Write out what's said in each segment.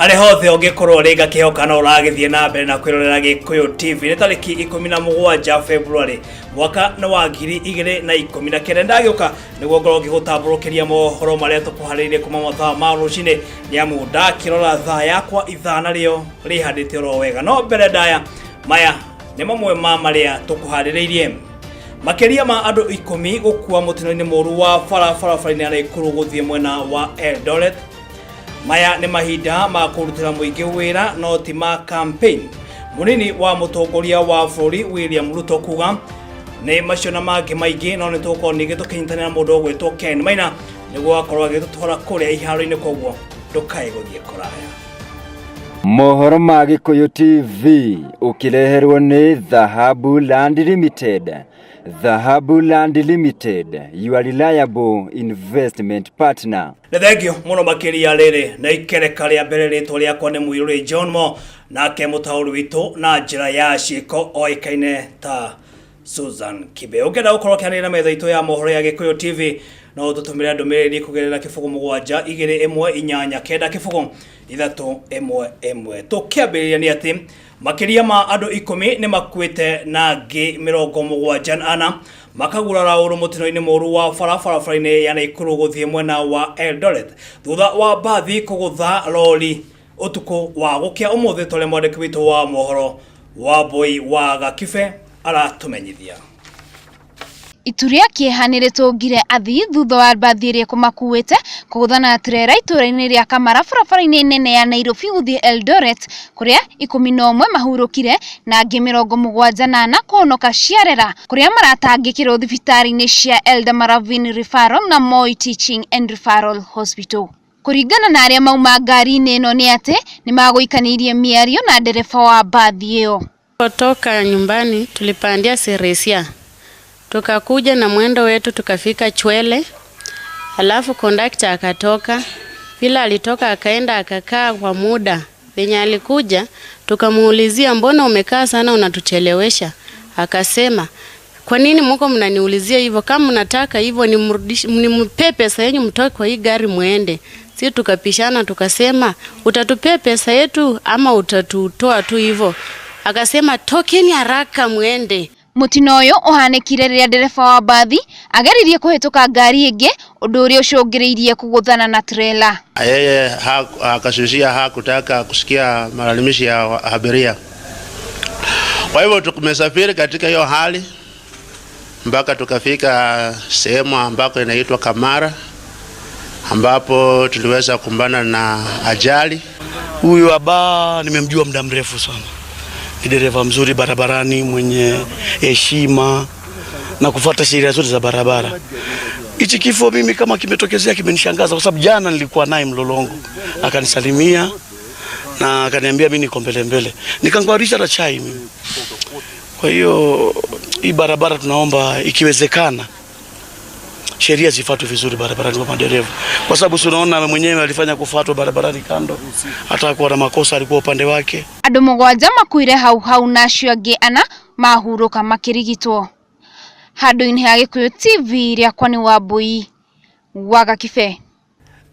Harĩa hothe ũngĩkorwo rĩ, ngakĩhoka no ũragĩthiĩ na mbere na kwĩrorera Gĩkũyũ TV. Nĩ tarĩki 17 February, mwaka nĩ wa 2019. Ndagĩũka nĩguo ngorwo ngĩgũtambũrũkĩria mohoro marĩa tũkũharĩirie kuma mathaa ma rũcinĩ, nĩ amu ndakĩrora thaa yakwa ithaa narĩo rĩhandĩte oro wega. No mbere ndaya, maya nĩ mamwe ma marĩa tũkũharĩrĩirie. Makĩria ma andũ 10 gũkua mũtino-inĩ mũru wa bara barabara-inĩ ya Naikuru gũthiĩ mwena wa Eldoret. Maya nĩ mahinda ma kũrutĩra mũingĩ wĩra, no ti ma campaign, mũnini wa mũtongoria wa bũrũri William Ruto kuga. Nĩ macio na mangĩ maingĩ, no nĩ tũgũkorwo ningĩ tũkĩnyitanĩra mũndũ ũgwĩtwo Ken Maina nĩguo akorwo agĩtũtwara kũrĩa iharo-inĩ, koguo ndũkae gũthiĩ kũraya. Mohoro ma Gĩkũyũ TV ũkĩreherwo nĩ Dhahabu Land Limited. Dhahabu Land Limited, your reliable investment partner. Nĩ thengio mũno makĩria. Rĩrĩ na ikereka rĩa mbere, rĩtwa rĩakwa nĩ Mũirũrĩ John Mo, nake mũtaũri witũ na njĩra ya ciĩko oĩkaine ta Susan Kibe. Ũngĩenda gũkorwo ũkĩanĩrĩra na metha itũ ya mohoro ya Gĩkũyũ TV, no ũtũtũmĩre ndũmĩrĩri kũgerera 0 7 2 1 8 9 0 3 1 1. Tũkĩambĩrĩria nĩ atĩ makĩria ma andũ 10 nĩ makuĩte na angĩ 74 makagurara ũru mũtino-inĩ mũru wa bara barabara-inĩ ya Naikuru gũthiĩ mwena wa Eldoret, thutha wa mbathi kũgũtha rori ũtukũ wa gũkĩa ũmũthĩ, tũrĩa mwandĩki witũ wa mohoro wa Mbui wa Gakibe aratũmenyithia. Itu rĩa kĩeha nĩ rĩtũngire athii thutha wa mbathi ĩrĩa ĩkũmakuĩte kũgũthana na turera itũũra-inĩ rĩa Kamara, barabara-inĩ nene ya Nairobi gũthiĩ Eldoret, kũrĩa 11 mahurũkire na angĩ 74 kũhonoka ciarera, kũrĩa maratangĩkĩrwo thibitarĩ-inĩ cia Eldama Ravine Referral na Moi Teaching and Referral Hospital. Kũringana na arĩa mauma ngari-inĩ ĩno, nĩ atĩ nĩ magũikanĩirie mĩario na ndereba wa mbathi ĩyo. Toka nyumbani tulipandia Sirisia, tukakuja na mwendo wetu tukafika Chwele, alafu kondakta akatoka. Vile alitoka akaenda akakaa kwa muda, venye alikuja tukamuulizia, "Mbona umekaa sana, unatuchelewesha?" Akasema, "Kwa nini mko mnaniulizia hivyo? Kama mnataka hivyo nimrudishe, nimpe pesa yenu mtoke kwa hii gari muende." Si tukapishana, tukasema, "Utatupea pesa yetu ama utatutoa tu hivyo?" Akasema, "Tokeni haraka muende." Mũtino ũyũ ũhanĩkire rĩrĩa ndereba wa mbathi ageririe kũhĩtũka ngari ĩngĩ, ũndũ ũrĩa ũcũngĩrĩirie kũgũthana na trela. Yeye akasusia, hakutaka kusikia malalamishi ya abiria. Kwa hivyo tumesafiri katika hiyo hali mpaka tukafika sehemu ambako inaitwa Kamara, ambapo tuliweza kukumbana na ajali. Huyu aba nimemjua muda mrefu sana, ni dereva mzuri barabarani, mwenye heshima na kufuata sheria zote za barabara. Hichi kifo mimi kama kimetokezea kimenishangaza, kwa sababu jana nilikuwa naye Mlolongo, akanisalimia na akaniambia mimi niko mbele mbele, nikamkaribisha na chai mimi. Kwa hiyo hii barabara tunaomba ikiwezekana sheria zifuatwe vizuri barabarani kwa madereva, kwa sababu si unaona mwenyewe alifanya kufuatwa barabarani kando, hata kuwa na makosa alikuwa upande wake. Andũ 7 makuire hau hau na acio angĩ 4 mahurũka makĩrigitwo. Handũ-inĩ ha Gĩkũyũ TV, rĩakwa nĩ Wambui wa Gakibe.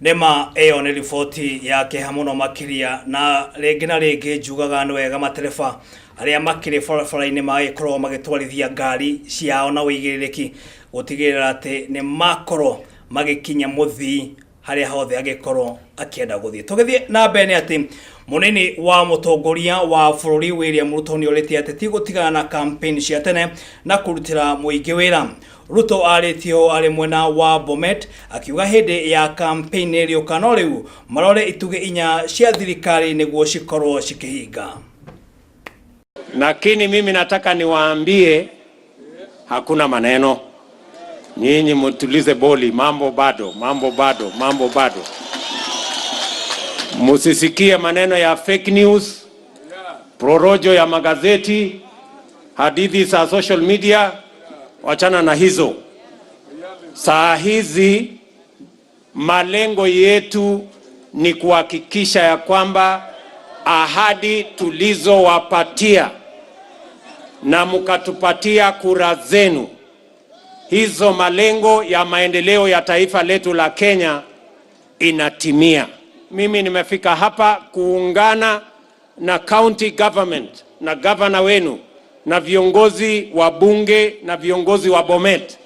Nĩma ĩyo nĩ riboti ya kĩeha mũno makĩria, na rĩngĩ na rĩngĩ njugaga nĩ wega matereba arĩa makĩrĩ barabara-inĩ magĩkorwo magĩtwarithia ngari ciao na ũigĩrĩrĩki gũtigĩrĩra atĩ nĩ makorwo magĩkinya mũthii harĩa hothe angĩkorwo akĩenda gũthiĩ. Tũgĩthiĩ na mbere, nĩ atĩ mũnini wa mũtongoria wa bũrũri William Ruto nĩ orĩtie atĩ ti gũtigana na campaign cia tene na kũrutĩra mũingĩ wĩra. Ruto arĩtie ũũ arĩ mwena wa Bomet, akiuga hĩndĩ ya campaign ĩrĩũka no rĩu marore itugĩ 4 cia thirikari nĩguo cikorwo cikĩhinga. Lakini mimi nataka niwaambie hakuna maneno. Nyinyi mtulize boli, mambo bado, mambo bado, mambo bado. Musisikie maneno ya fake news, prorojo ya magazeti, hadithi za social media, wachana na hizo. Saa hizi malengo yetu ni kuhakikisha ya kwamba ahadi tulizowapatia na mkatupatia kura zenu, hizo malengo ya maendeleo ya taifa letu la Kenya inatimia. mimi nimefika hapa kuungana na county government na governor wenu na viongozi wa bunge na viongozi wa Bomet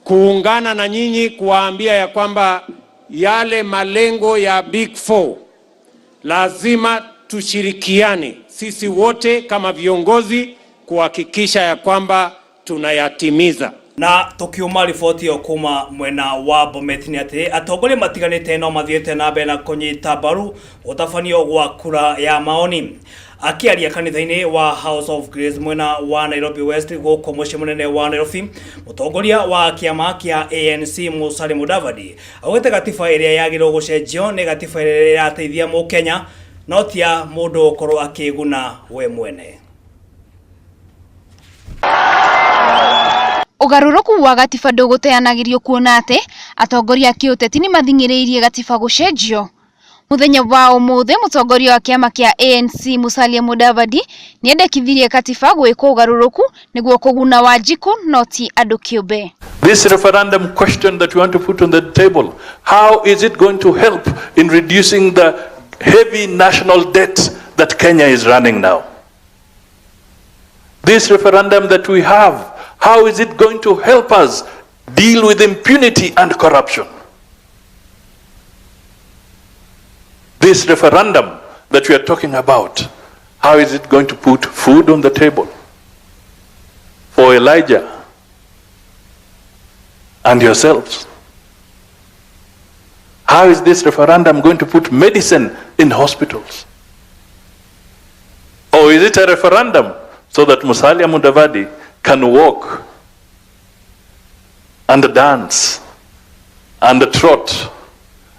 kuungana na nyinyi kuwaambia ya kwamba yale malengo ya Big Four lazima tushirikiane sisi wote kama viongozi kuhakikisha ya kwamba tunayatimiza. Na tukiuma riboti ĩyo kuma mwena wa Bomet nĩ atĩ atongoria matiganĩte no mathiĩte na mbere na kũnyita mbaru gũtabanio gwa kura ya maoni. Akĩaria kanitha-inĩ wa House of Grace mwena wa Nairobi West gũkũ mũciĩ mũnene wa Nairobi, mũtongoria wa kĩama kĩa ANC Musalia Mudavadi augĩte gatiba ĩrĩa yagĩrĩirwo gũcenjio nĩ gatiba ĩrĩa ĩrateithia mũkenya no ti ya mũndũ gũkorwo akĩguna we mwene. Ũgarũrũku wa gatiba ndũgũteanagĩrio kuona atĩ atongoria a kĩũteti nĩmathing'ĩrĩirie gatiba gũcenjio. Mũthenya wa ũmũthĩ mũtongoria wa kĩama kĩa ANC Musalia Mudavadi nĩendekithirie katiba gwĩkwo ũgarũrũku nĩguo kũguna Wanjikũ no ti andũ kĩũmbe. This referendum question that you want to put on the table, how is it going to help in reducing the heavy national debt that Kenya is running now? This referendum that we have, how is it going to help us deal with impunity and corruption? This referendum that we are talking about, how is it going to put food on the table for Elijah and yourselves? How is this referendum going to put medicine in hospitals? Or is it a referendum so that Musalia Mudavadi can walk and dance and trot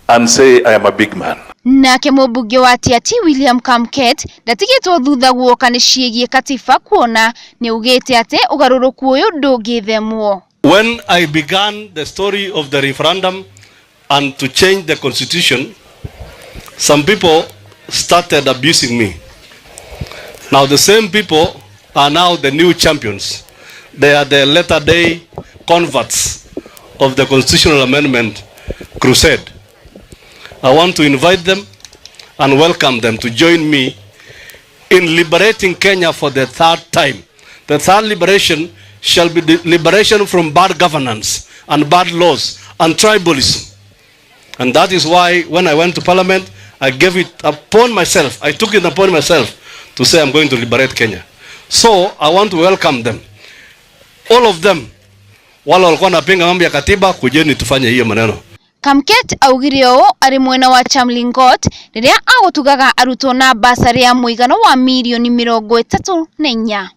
and say, I am a big man? Nake mũmbunge wa Tiaty William Kamket ndatigĩtwo thutha guoka nĩ ciĩgiĩ katiba kuona nĩaugĩte atĩ ũgarũrũku ũyũ ndũngĩthemwo. When I began the story of the referendum and to change the constitution, some people started abusing me. Now the same people are now the new champions. They are the latter day converts of the constitutional amendment crusade. I want to invite them and welcome them to join me in liberating Kenya for the third time. The third liberation shall be the liberation from bad governance and bad laws and tribalism. And that is why when I went to parliament, I gave it upon myself, I took it upon myself to say I'm going to liberate Kenya. So I want to welcome them. All of them. Wale walikuwa wanapinga mambo ya katiba, kujeni tufanye hiyo maneno. Kamket augire ũũ arĩ mwena wa Chamlingot rĩrĩa agũtugaga arutwo na basarĩ ya mũigana wa mirioni 34.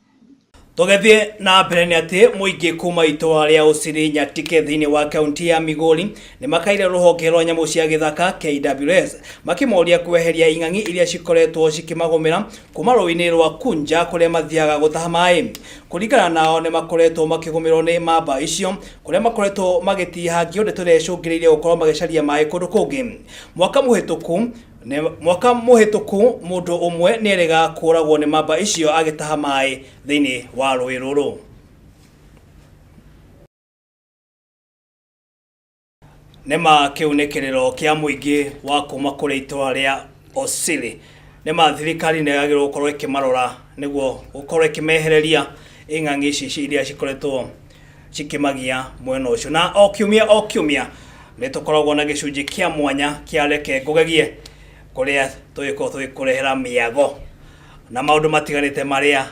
Tũgĩthiĩ na mbere nĩ atĩ mũingĩ kuma itũra rĩa Ũciri Nyatike thĩinĩ wa kaunti ya Migori nĩ makaire rũhonge rwa nyamũ cia gĩthaka KWS makĩmoria kweheria ing'ang'i iria cikoretwo cikĩmagũmĩra kuma rũĩ-inĩ rwa Kunja kũrĩa mathiaga gũtaha maĩ. Kũringana nao nĩ makoretwo makĩgũmĩrwo nĩ mamba icio kũrĩa makoretwo magĩtihangio ndeto ĩrĩa ĩcũngĩrĩirie gũkorwo magĩcaria maĩ kũndũ kũngĩ. Mwaka mũhĩtũku mũndũ ũmwe nĩerĩga kũragwo nĩ mamba icio agĩtaha maĩ thĩinĩ wa rũĩ rũrũ. Nĩma kĩu nĩ kĩrĩro kĩa mũingĩ wa kuma kũrĩ itũra rĩa Osili. Nĩma thirikari nĩ yagĩrĩirwo gũkorwo ĩkĩmarora nĩguo gũkorwo ĩkĩmehereria ing'ang'i ici iria cikoretwo cikĩmagia mwena ũcio. Na o kiumia nĩ tũkoragwo na gĩcunjĩ kĩa mwanya kĩa Reke Ngũgegie kũrĩa tũgĩkorwo tũgĩkũrehera mĩago na maũndũ matiganĩte marĩa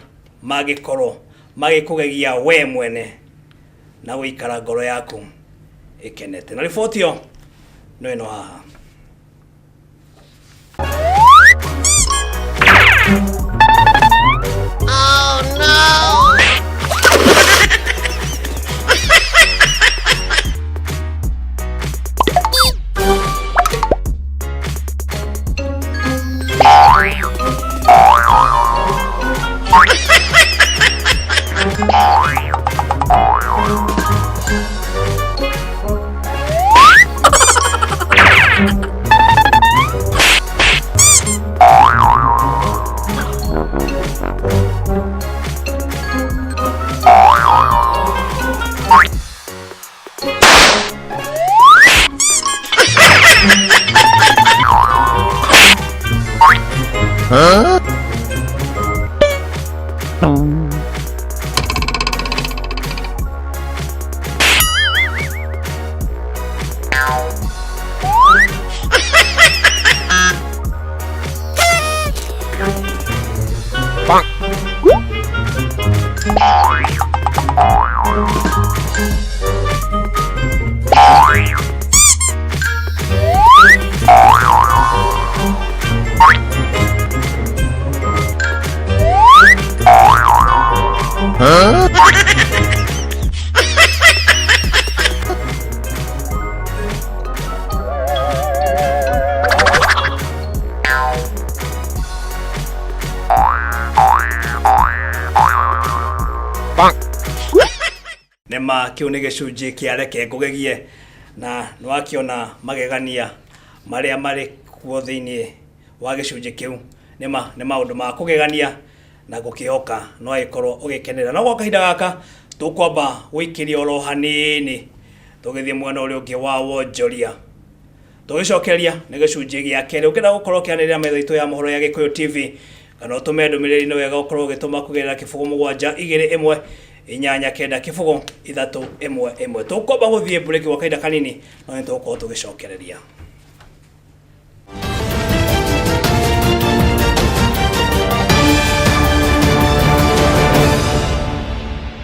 mangĩkorwo magĩkũgegia we mwene na gũikara ngoro yaku ĩkenete. Na riboti ĩyo no ĩno haha. Oh no! Nĩma kĩu nĩ gĩcunjĩ kĩa reke ngũgegie na nĩwakĩona magegania marĩa marĩ kuo thĩinĩ wa gĩcunjĩ kĩu. Nĩma nĩ maũndũ ma kũgegania na ngũkĩhoka no agĩkorwo ũgĩkenera. No gwa kahinda gaka tũkwamba gũikĩria oro hanini tũgĩthiĩ mwena ũrĩa ũngĩ wa wonjoria. Tũgĩcokeria nĩ gĩcunjĩ gĩa kerĩ. Ũngĩenda gũkorwo ũkĩanĩrĩra metha itũ ya mohoro ya Gĩkũyũ TV kana ũtũme ndũmĩrĩri nĩ wega ũkorwo ũgĩtũma kũgerera kĩbũgũ mũgwanja igĩrĩ ĩmwe inyanya kenda kĩbũgũ ithatũ ĩmwe ĩmwe. Tũkwamba gũthiĩ mburĩki gwa kahinda kanini no nĩ tũgũkorwo tũgĩcokereria.